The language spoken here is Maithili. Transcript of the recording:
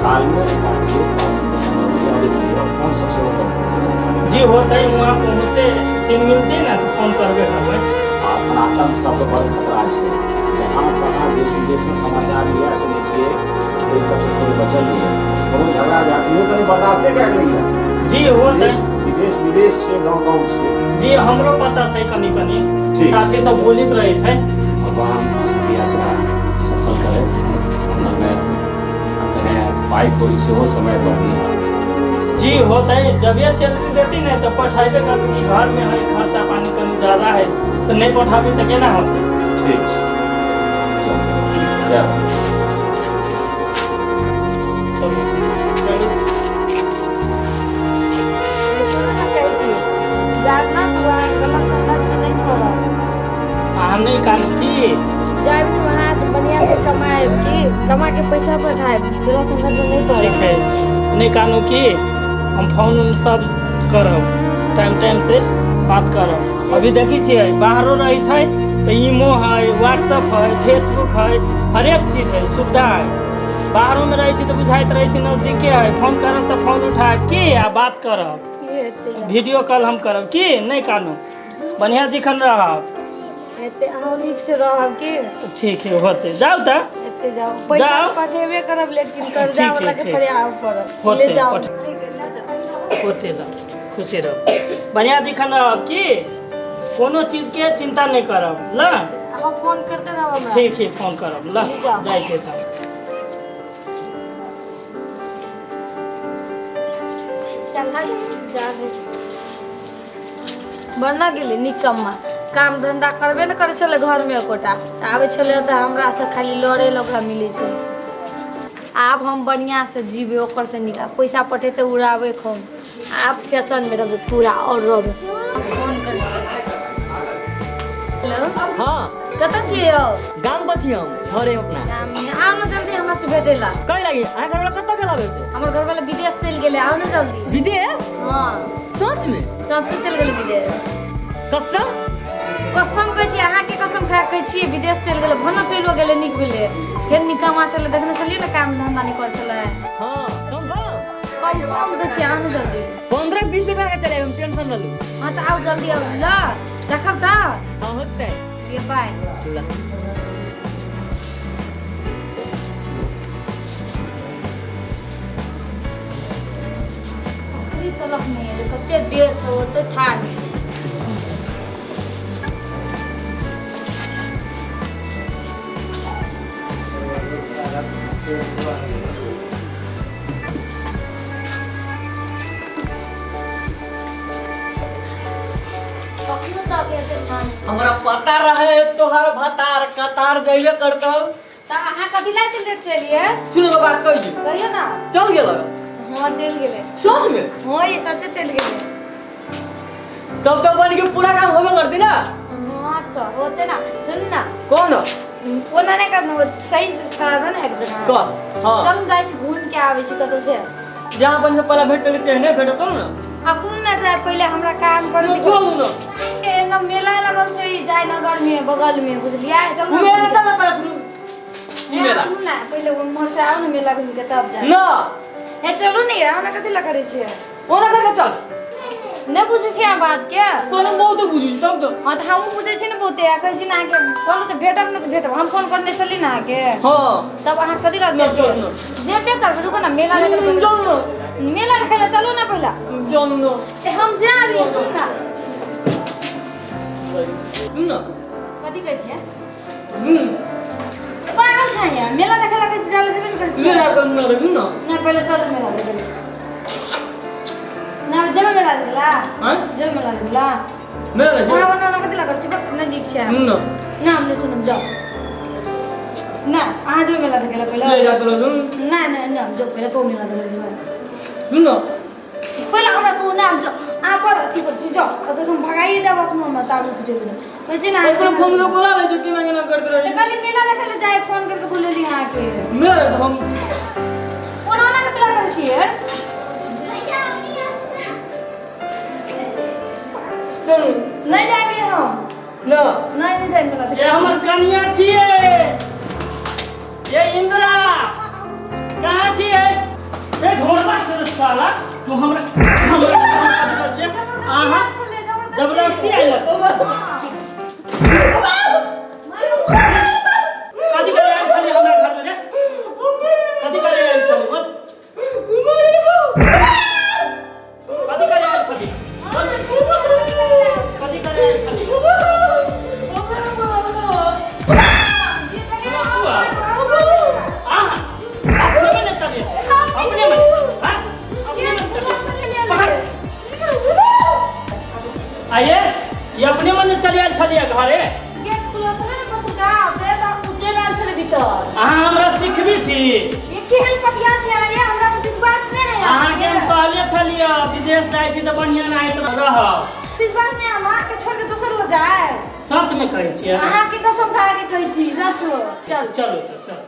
सालमे एक बार कहियो अबैत रहियो, फोन सब सेहो करू। जी होतै, वहाँ पहुँचते सिम मिलतै ने तऽ फोन करबे करबै। आ एखन आतंक सबके बड़ खतरा छै, जहाँ तहाँ देश विदेशमे समाचार इएह सुनै छियै, ताहि सबसँ थोड़े बचल रहियै। कोनो झगड़ा झाँटियो कनि बर्दाश्ते कए कऽ रहियै। जी होतै। विदेश विदेश छै, गाँव गाँव छै। जी हमरो पता छै कनि कनि। ठीक। साथी सब बोलित रहै छै। भगवान अहाँके यात्रा सफल करथि, मनमे कने पाइ कौड़ी सेहो समय पर दिअ। जी होतै, जब ये सैलरी देती ने तऽ पठेबे करबै कि घरमे है खर्चा पानी कनि ज्यादा है तऽ नहि पठाबी तऽ केना होतै। ठीक छै, चलू जय भगवान। चलू चलू। सुनू ने, कहै छी जायब ना तऽ वहाँ गलत संगतमे नहि पड़ब। अहाँ नहि कानू की। जायब ने वहाँ तऽ बढ़िआँ से कमायब की, कमा के पैसा पठायब, गलत संगतमे नहि ठीक पड़ब। है, नहि कानू की, हम फोन उन सब करब, टाइम टाइम से बात करब। अभी देखै छियै बाहरो रहै छै तऽ ईमो है, व्हाट्सअप है, फेसबुक है, हरेक चीज है, सुविधा है। बाहरोमे रहै छी तऽ बुझाइत रहै छै नजदीके है, फोन करब तऽ फोन उठायब की आ बात करब। की हेतै? वीडियो कॉल हम करब की। नहि कानू, बढ़िआँ जिखन रहब। हेतै, अहूँ नीक से रहब की। ठीक है, होतै, जाउ तऽ। एते जाउ, पैसा जाउ। पठेबे करब लेकिन कर्जा ठीक है, वाला के ठीक। फेर आबऽ पड़त। होतै, ले जाउ। पठ- ठीक है, ले जाउ। होते ल खुशी रहब, बढ़िआँ जिखन रहब की, कोनो चीजके चिन्ता नहि करब ल। अहाँ फोन करते रहब हमरा। ठीक है, फोन करब ल। जाउ। जाइ छियै तब। चल जाबे बना गेलै निकम्मा, काम धन्धा करबे ने करै छलै घरमे एकोटा, तऽ आबै छलै तऽ हमरासँ खाली लड़ै लए ओकरा मिलै छलै। आब हम बढ़िआँसँ जीबै ओकरसँ नीक। आब पैसा पठेतै उड़ाबै खूब, आब फैशनमे रहबै पूरा आओर रहबै। फोन करै छी। हेलो। हाँ। कतऽ छियै यौ? गाम पर छी हम, घरे अपना। गाममे आउ ने जल्दी हमरा से भेटै ला। कहि लागी अहाँ घरवाला कतऽ गेल आबै से? हमर घरवाला विदेश चलि गेलै, आउ ने जल्दी। विदेश? हँ। सच में? सच्चे चलि गेलै विदेश। कसम? कसम कहै छी, अहाँके कसम खा कहै छी, विदेश चलि गेलै। भने चलिओ गेलै, नीक भेलै। फेर निकम्मा छलै, देखने छलियै ने, काम धन्धा नहि करै छलै। हाँ, कम कम। कम कम दै छी, आउ ने जल्दी। 15-20 रुपया के चले, हम टेंशन न लू। हँ तऽ आउ जल्दी, आउ ल देखब तऽ। हाँ होतै। लिए बाय। ल। अखनी तलक नहि एलै, कते देर से ओतऽ ठाढ़ छी। कखनो तक एते ठाढ़। हमरा पता रहे तोहार भतार कतार जइबे करतौ। तऽ अहाँ कथी लायक लेट से एलियै? सुन एगो बात कहै छी। कहियौ ने। चल गेल? हाँ, चलि गेलै। सच में? हाँ, ये सच्चे चलि गेलै। तब तो बन के पूरा काम होबे करती ना। हाँ तऽ होते ना। सुन ना। कौन? ओना नहि करना, सही से खड़ा रह ना एक जगह। कह हाँ। चल जाइ छी, घूमि के आबै छी कतौ से। जहाँ अपन से पहला भेट चले तेहने भेटतो ना। अखन नहि जाय, पहिले हमरा काम करे। चलू ना। एना मेला लगल छै जयनगर में बगल में, बुझलियै? चल उ मेला चल पहले। सुनू, ई मेला। सुनू ना, पहिले उम्हर से आउ ने मेला घूमि के तब जाय। ना। हे चलू ने यार, हमरा कथी लए करै छियै? ओना करके चल। नहि बुझै छियै अहाँ बात के। तोरा बहुत बुझी तब तो। हाँ तऽ हमहूँ बुझै छियै ने बहुते, आ कहै छी ने अहाँके कहलहुँ तऽ भेटब ने तऽ भेटब। हम फोन करने छली ने अहाँके। हाँ। तब अहाँ कथी लए? ना, चल ना। जेबे करबै, रुको ना, मेला देखै लए। चल ना। मेला देखै लए चलू ने पहिले। चल ना। ए, हम जायब, सुन ना। सुन ना। कथी कहै छियै? हम्म। पागल छै यार, मेला देखै लए कहै छी जाय लए, जेबे ने करै छियै। मेला कर ना, सुन ना। ना, पहिले चलू मेला देखै लए। ना, जेबै मेला देखै लए? हैं? जेबै मेला देखै लए? मेला देखै। ओना ओना ओना कथी लए करै छी? बक, नहि नीक छै। सुन ना। ना, हम नहि सुनब, जाउ ना। अहाँ जेबै मेला देखै लए पहिले? ले जा तोरा, सुन। नहि नहि नहि, हम जो पहिले कहू मेला देखै लए जेबै। सुन ना। पहिले हमरा कहू ना, हम जाउ। अहाँ पर अथी करै छी, जाउ ओतऽ से, हम भगाइए देब अखनो हमरा ताबे से उठेबै कहै छी ने। अपना फोन के बोला ले जो, केना केना करते रहे। तऽ कहली मेला देखै लए जाय, फोन करके बोलेली अहाँके। मेला तो हम ओना ओना कथी लए करै छियै? चल। नहि जायब हम। ना। नहि, नहि जायब मेला ये देखै। हमर कनिया छियै, ये इंदिरा, कहाँ छियै? साला तू हमरा हमरा कथी करै छै अहाँ जबरदस्ती आयल कथी करे आयल छली हमरा घरमे रे कथी करे आयल छली बोल कथी करे आयल छली बोल कथी करे आयल छली अहाँ अपने मने चलिए अपने मने हाँ अपने मने चलिए पकड़ आइए ये अपने मने चली आयल छलिए घरे गेट खुलल छलै ने पछुलका ते तऽ उ चलि आयल छलै भीतर अहाँ हमरा सिखबी छी ये केहन कथिया छै अहाँ ये हमरा तऽ विश्वास नहि है अहाँके हम कहले छलियै विदेश जाइ छी तऽ बढ़िआँ नाहित रहब विश्वास नहि हम अहाँके छोड़ के दोसर लग जाए सच में कहै छियै अहाँके कसम खा के कहै छी सच चल चलू तऽ चलू।